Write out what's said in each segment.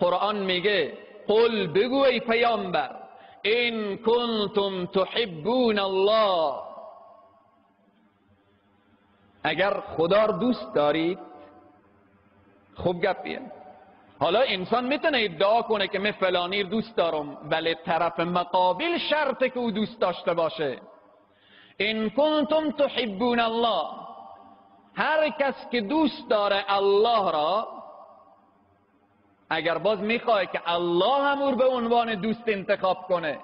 قرآن میگه قل، بگو ای پیامبر، ان کنتم تحبون الله، اگر خدا رو دوست دارید. خوب گپیه. حالا انسان میتونه ادعا کنه که من فلانی رو دوست دارم، ولی طرف مقابل شرطه که او دوست داشته باشه. ان کنتم تحبون الله، هر کس که دوست داره الله را، اگر باز میخواه که الله هم او رو به عنوان دوست انتخاب کنه،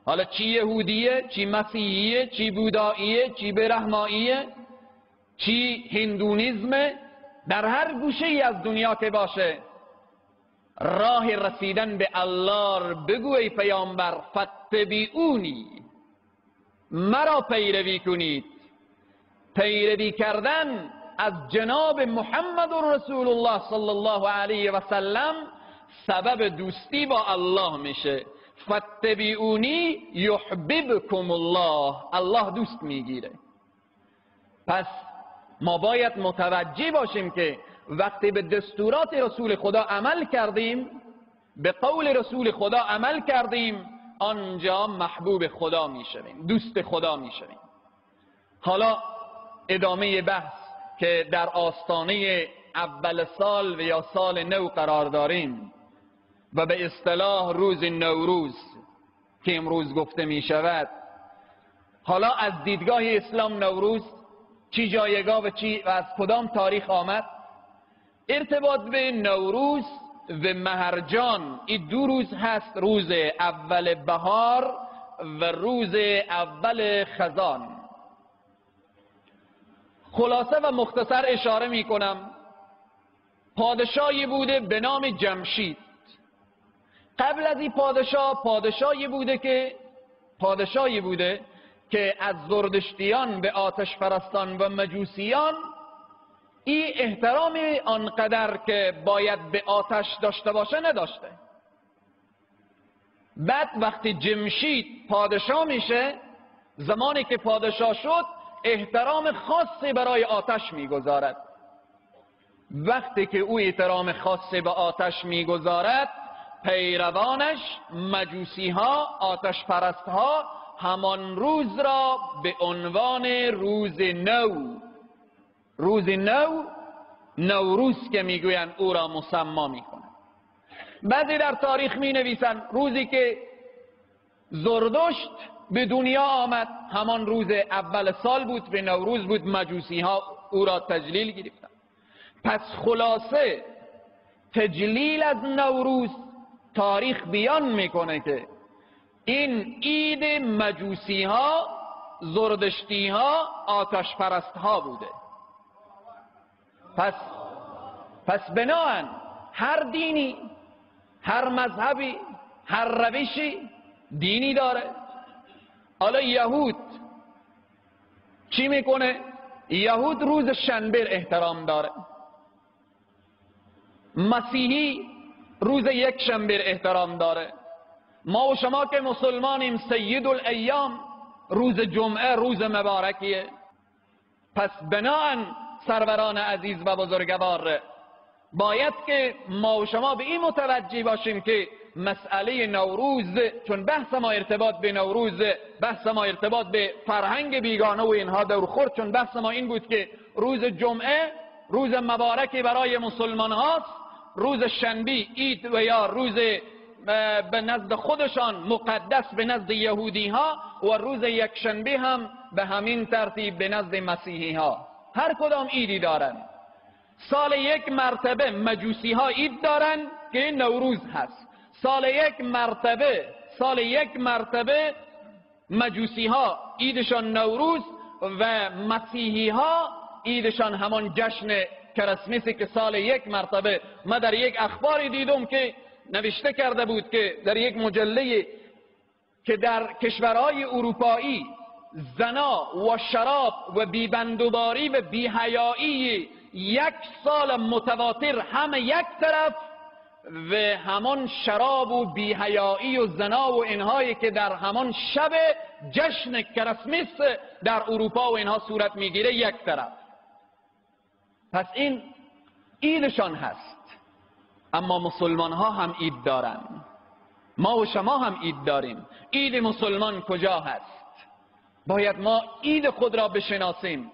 حالا چی یهودیه، چی مسیحیه، چی بوداییه، چی برهماییه، چی هندونیزمه، در هر گوشه ای از دنیا که باشه، راه رسیدن به الله بگو ای پیامبر، فاتبعونی، مرا پیروی کنید. پیروی کردن از جناب محمد رسول الله صلی الله علیه و سلم سبب دوستی با الله میشه. فاتبعونی یحببکم الله، الله دوست میگیره. پس ما باید متوجه باشیم که وقتی به دستورات رسول خدا عمل کردیم، به قول رسول خدا عمل کردیم، آنجا محبوب خدا میشویم، دوست خدا میشویم. حالا ادامه بحث که در آستانه اول سال و یا سال نو قرار داریم و به اصطلاح روز نوروز که امروز گفته می شود. حالا از دیدگاه اسلام نوروز چی جایگاه و چی و از کدام تاریخ آمد؟ ارتباط به نوروز و مهرجان این دو روز هست، روز اول بهار و روز اول خزان. خلاصه و مختصر اشاره می کنم. پادشاهی بوده به نام جمشید. قبل از این پادشاه، پادشاهی بوده که از زردشتیان به آتش پرستان و مجوسیان این احترام آنقدر که باید به آتش داشته باشه نداشته. بعد وقتی جمشید پادشاه میشه، زمانی که پادشاه شد احترام خاصی برای آتش میگذارد. وقتی که او احترام خاصی به آتش میگذارد، پیروانش مجوسی ها، آتش پرست ها، همان روز را به عنوان روز نو، روز نو، نوروز که میگویند، او را مسما میکنند. بعضی در تاریخ می نویسند روزی که زردشت به دنیا آمد همان روز اول سال بود و نوروز بود، مجوسی ها او را تجلیل گرفتند. پس خلاصه تجلیل از نوروز تاریخ بیان میکنه که این عید مجوسی ها، زردشتی ها، آتش پرست ها بوده. پس بناهن هر دینی، هر مذهبی، هر روشی دینی داره. حالا یهود چی میکنه؟ یهود روز شنبه احترام داره، مسیحی روز یک شنبه احترام داره. ما و شما که مسلمانیم سید الایام روز جمعه روز مبارکیه. پس بناهن سروران عزیز و بزرگوار، باید که ما و شما به این متوجه باشیم که مسئله نوروز، چون بحث ما ارتباط به نوروز، بحث ما ارتباط به فرهنگ بیگانه و اینها دور خورد، چون بحث ما این بود که روز جمعه روز مبارکی برای مسلمان هاست، روز شنبه عید و یا روز به نزد خودشان مقدس به نزد یهودی ها، و روز یکشنبه هم به همین ترتیب به نزد مسیحی ها. هر کدام عیدی دارن. سال یک مرتبه مجوسی ها عید دارن که نوروز هست. سال یک مرتبه مجوسی ها عیدشان نوروز و مسیحی ها عیدشان همان جشن کرسمسی که سال یک مرتبه. ما در یک اخباری دیدم که نوشته کرده بود که در یک مجله که در کشورهای اروپایی زنا و شراب و بیبندوباری و بیحیایی یک سال متواتر همه یک طرف و همان شراب و بیحیایی و زنا و اینهایی که در همان شب جشن کرسمس در اروپا و اینها صورت میگیره یک طرف. پس این عیدشان هست. اما مسلمان ها هم عید دارن، ما و شما هم عید داریم. عید مسلمان کجا هست؟ باید ما عید خود را بشناسیم.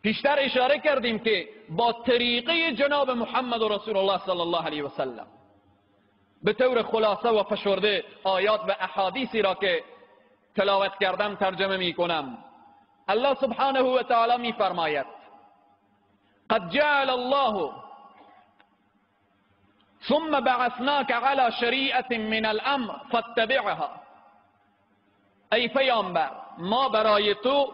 پیشتر اشاره کردیم که با طریقه جناب محمد رسول الله صلی الله علیه و سلم به طور خلاصه و فشرده آیات و احادیثی را که تلاوت کردم ترجمه می کنم. الله سبحانه و تعالی می فرماید قد جعل الله ثم بعثناك على شریعة من الامر فاتبعها. ای پیامبر، ما برای تو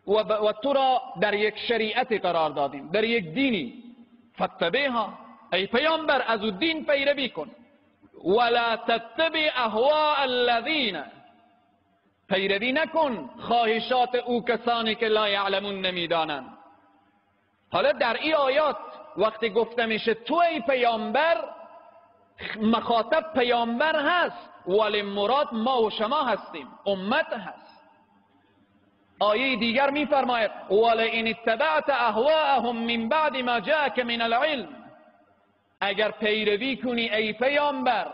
و تو را در یک شریعت قرار دادیم، در یک دینی. فاتبعها، ای پیامبر از او دین پیروی کن. ولا تتبع اهواء الذین، پیروی نکن خواهشات او کسانی که لا یعلمون، نمیدانند. حالا در این آیات وقتی گفته میشه تو ای پیامبر، مخاطب پیامبر هست ولی مراد ما و شما هستیم، امت هست. آیه دیگر میفرماید ولئن اتبعت اهواءهم من بعد ما جاءك من العلم، اگر پیروی کنی ای پیامبر،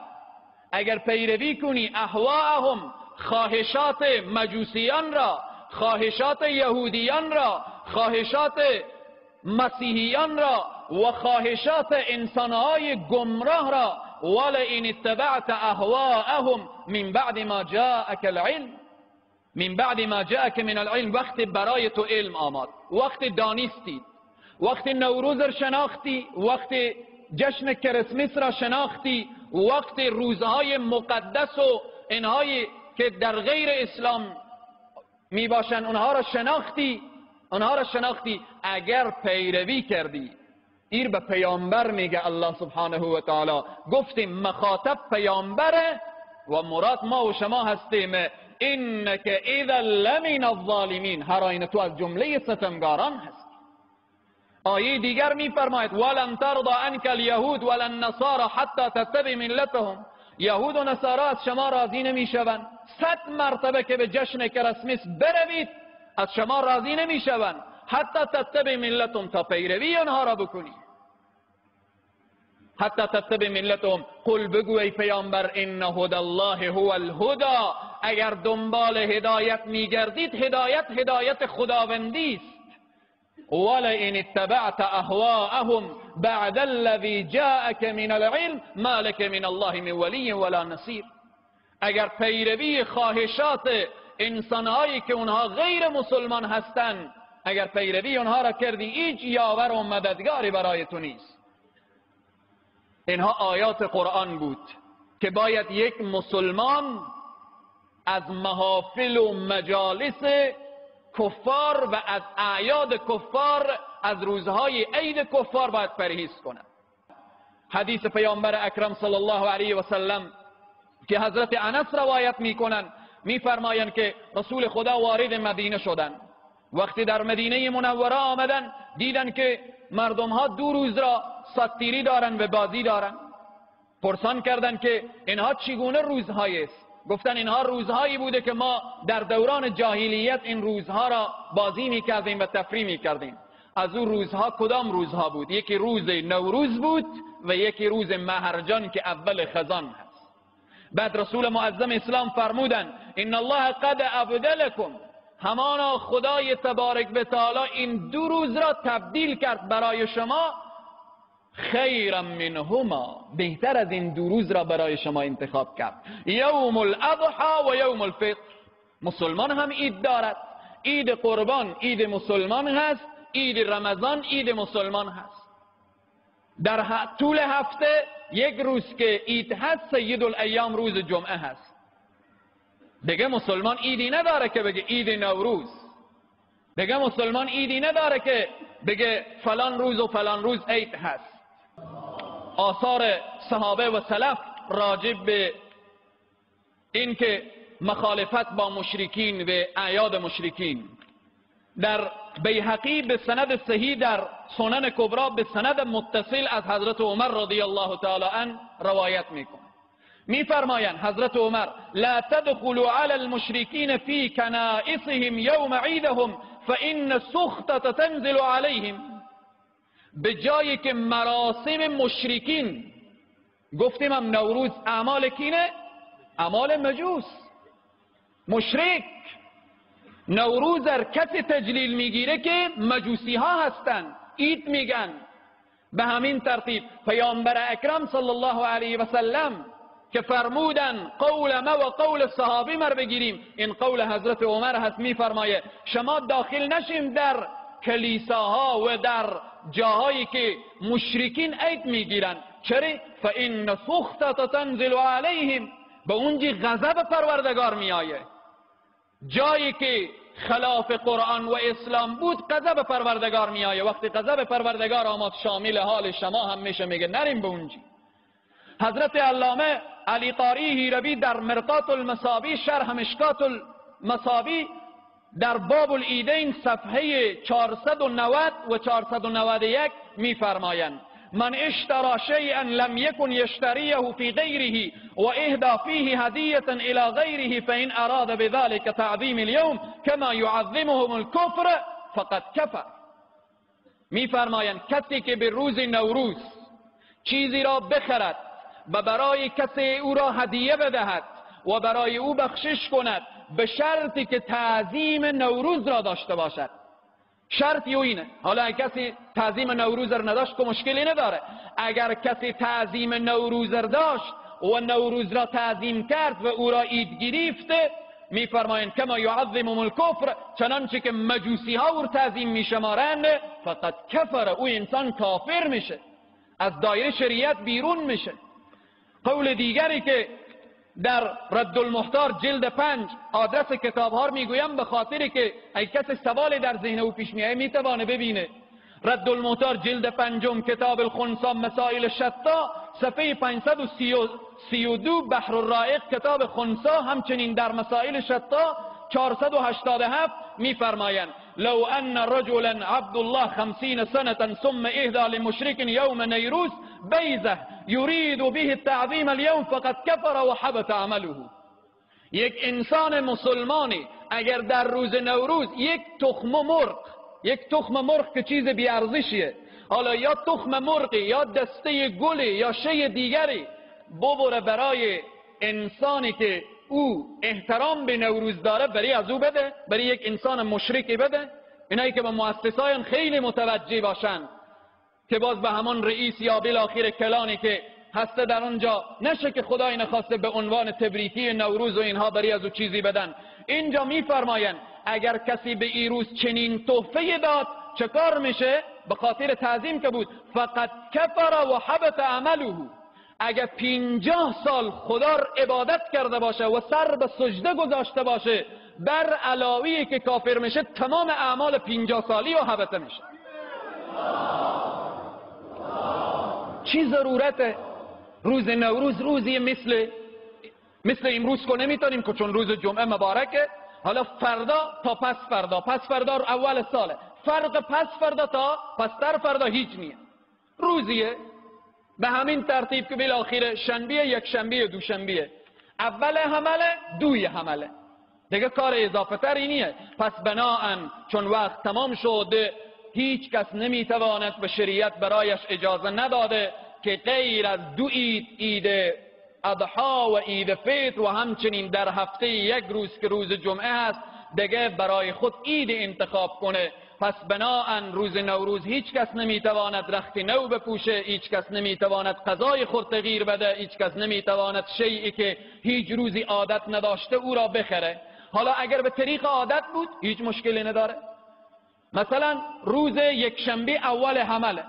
اگر پیروی کنی اهواءهم، خواهشات مجوسیان را، خواهشات یهودیان را، خواهشات مسیحیان را و خواهشات انسانهای گمراه را، ولئن اتبعت اهواءهم من بعد ما جاءك العلم، من بعد ما جاءك من العلم، وقت برای تو علم آمد، وقت دانستید، وقت نوروز را شناختی، وقت جشن کریسمس را شناختی، وقت روزهای مقدس و اینهایی که در غیر اسلام می باشند اونها را شناختی، اونها را شناختی، اگر پیروی کردی. ایر به پیامبر میگه الله سبحانه و تعالی. گفتیم مخاطب پیامبره و مراد ما و شما هستیم. انک اذا لمن الظالمین، هر آینه تو از جمله ستمگاران هست. آیه دیگر میفرماید ولن ترضى عنك اليهود ولا النصارى حتى تتبع ملتهم. یهود و نصارا از شما راضی نمیشوند. 100 مرتبه که به جشن کریسمس بروید از شما راضی نمیشوند، حتی تتبع ملتهم، تا پیروی آنها را بکنی. حتی تتبع ملتهم. قل، بگو ای پیامبر، ان هدى الله هو الهدى. اگر دنبال هدایت میگردید، هدایت هدایت خداوندی است. ولئن اتبعت اهواءهم بعد الذي جاءك من العلم ما لك من الله من ولی ولا نصیر. اگر پیروی خواهشات انسانهایی که اونها غیر مسلمان هستند، اگر پیروی اونها را کردی، هیچ یاور و مددگاری برای تو نیست. اینها آیات قرآن بود که باید یک مسلمان از محافل و مجالس کفار و از اعیاد کفار، از روزهای عید کفار باید پرهیز کند. حدیث پیامبر اکرم صلی الله علیه و سلم که حضرت انس روایت میکنند، میفرمایند که رسول خدا وارد مدینه شدند. وقتی در مدینه منوره آمدن، دیدن که مردم ها 2 روز را ساتیری دارن و بازی دارن. پرسان کردن که اینها چگونه روزهایی است؟ گفتن اینها روزهایی بوده که ما در دوران جاهلیت این روزها را بازی میکردیم و تفریح میکردیم. از اون روزها کدام روزها بود؟ یکی روز نوروز بود و یکی روز مهرجان که اول خزان هست. بعد رسول معظم اسلام فرمودن ان الله قد ابدلکم، همانا خدای تبارک و تعالی این 2 روز را تبدیل کرد برای شما، خیرا منهما، بهتر از این 2 روز را برای شما انتخاب کرد، یوم الاضحی و یوم الفطر. مسلمان هم عید دارد، عید قربان عید مسلمان هست، عید رمضان عید مسلمان هست. در طول هفته یک روز که عید هست، سید الایام روز جمعه هست. دیگه مسلمان عیدی نداره که بگه عید نوروز، دیگه مسلمان عیدی نداره که بگه فلان روز و فلان روز عید هست. آثار صحابه و سلف راجع به این که مخالفت با مشرکین و اعیاد مشرکین، در بیهقی به سند صحیح در سنن کبرا به سند متصل از حضرت عمر رضی الله تعالی عنه روایت میکنه. میفرمایند حضرت عمر لا تدخلوا على المشركين في كنائسهم يوم عيدهم فإن السخطة تنزل عليهم. به جایی که مراسم مشرکین گفتیم هم نوروز اعمال کینه؟ اعمال مجوس، مشرک. نوروز در کسی تجلیل میگیره که مجوسی ها هستن، عید میگن. به همین ترتیب پیامبر اکرم صلی الله علیه و سلم که فرمودن قول ما و قول صحابی مر بگیریم، این قول حضرت عمر هست، میفرمایه شما داخل نشیم در کلیساها و در جاهایی که مشرکین عید میگیرن. چرا؟ فان سخطة تنزل علیهم، به اونجی غضب پروردگار میآیه. جایی که خلاف قرآن و اسلام بود غضب پروردگار میآیه. وقتی غضب پروردگار آمد شامل حال شما هم میشه، میگه نریم به اونجی. حضرت علامه علی قاری هیروی در مرقات المصابی، شرح مشکات المصابی، در باب العیدین صفحه 490 و 491 میفرمایند من اشترى شيئا لم يكن يشتريه في غيره وإهدى فيه هدية إلى غيره فإن أراد بذلك تعظيم اليوم كما يعظمهم الكفر فقد كفر. میفرمایند کسی که به روز نوروز چیزی را بخرد و برای کسی او را هدیه بدهد و برای او بخشش کند به شرطی که تعظیم نوروز را داشته باشد، شرطی او اینه. حالا اگر کسی تعظیم نوروز را نداشت که مشکلی نداره. اگر کسی تعظیم نوروز را داشت و نوروز را تعظیم کرد و او را عید گرفت، میفرمایند کما یعظمهم الکفر، چنانچه که مجوسی ها او را تعظیم میشمارند، فقط کفر، او انسان کافر میشه، از دایره شریعت بیرون میشه. قول دیگری که در رد المختار جلد 5 آدرس کتاب ها میگویم به خاطری که اگه کسی سوال در ذهن او پیش میایه میتوانه ببینه. رد المختار جلد 5 کتاب الخنثی مسائل شتا صفحه 532، بحر الرائق کتاب خنثی همچنین در مسائل شتا 487 میفرمایند لو ان رجلا عبد الله 50 سنة ثم اهدى لمشرك يوم نيروز بیزه يريد به التعظیم اليوم فقد كفر وحبط عمله. یک انسان مسلمانی اگر در روز نوروز یک تخم مرغ، یک تخم مرغ که چیز بی‌ارزشیه، حالا یا تخم مرغی یا دسته گلی یا شی دیگری ببره برای انسانی که او احترام به نوروز داره، برای از او بده، برای یک انسان مشرکی بده. اینایی که به مؤسسایان خیلی متوجه باشن که باز به همان رئیس یا بالاخره کلانی که هسته در اونجا نشه که خدای نخواسته به عنوان تبریکی نوروز و اینها برای از او چیزی بدن. اینجا میفرمایند اگر کسی به ای روز چنین تحفه داد چه کار میشه؟ به خاطر تعظیم که بود، فقط کفر و حبط عمله. اگر 50 سال خدا را عبادت کرده باشه و سر به سجده گذاشته باشه، بر علاوه که کافر میشه تمام اعمال 50 سالی و حبطه میشه. چی ضرورت روز نوروز؟ روزی مثل امروز که نمیتونیم که چون روز جمعه مبارکه، حالا فردا تا پس فردا، پس فردا اول ساله، فرق پس فردا تا پستر فردا هیچ نیه، روزیه. به همین ترتیب که بالاخره شنبه، یک شنبه، دوشنبه، اول حمله، دوی حمله، دیگه کار اضافه تر اینیه. پس بناهن چون وقت تمام شد هیچ کس نمیتواند به شریعت برایش اجازه نداده که غیر از دو عید، عید اضحی و عید فطر و همچنین در هفته یک روز که روز جمعه هست دیگه برای خود عید انتخاب کنه. پس بناهن روز نوروز هیچ کس نمیتواند رخت نو بپوشه، هیچ کس نمیتواند غذای خود تغییر بده، هیچ کس نمیتواند شیئی که هیچ روزی عادت نداشته او را بخره. حالا اگر به طریق عادت بود هیچ مشکلی نداره. مثلا روز یک شنبه اول حمله،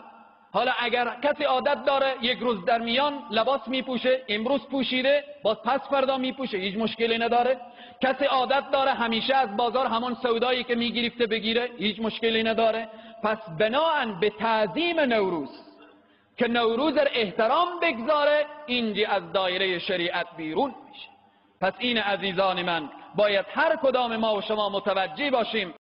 حالا اگر کسی عادت داره یک روز در میان لباس میپوشه، امروز پوشیده باز پس فردا میپوشه، هیچ مشکلی نداره. کسی عادت داره همیشه از بازار همان سودایی که میگرفته بگیره، هیچ مشکلی نداره. پس بناهن به تعظیم نوروز که نوروز را احترام بگذاره، اینجی از دایره شریعت بیرون میشه. پس این عزیزان من باید هر کدام ما و شما متوجه باشیم.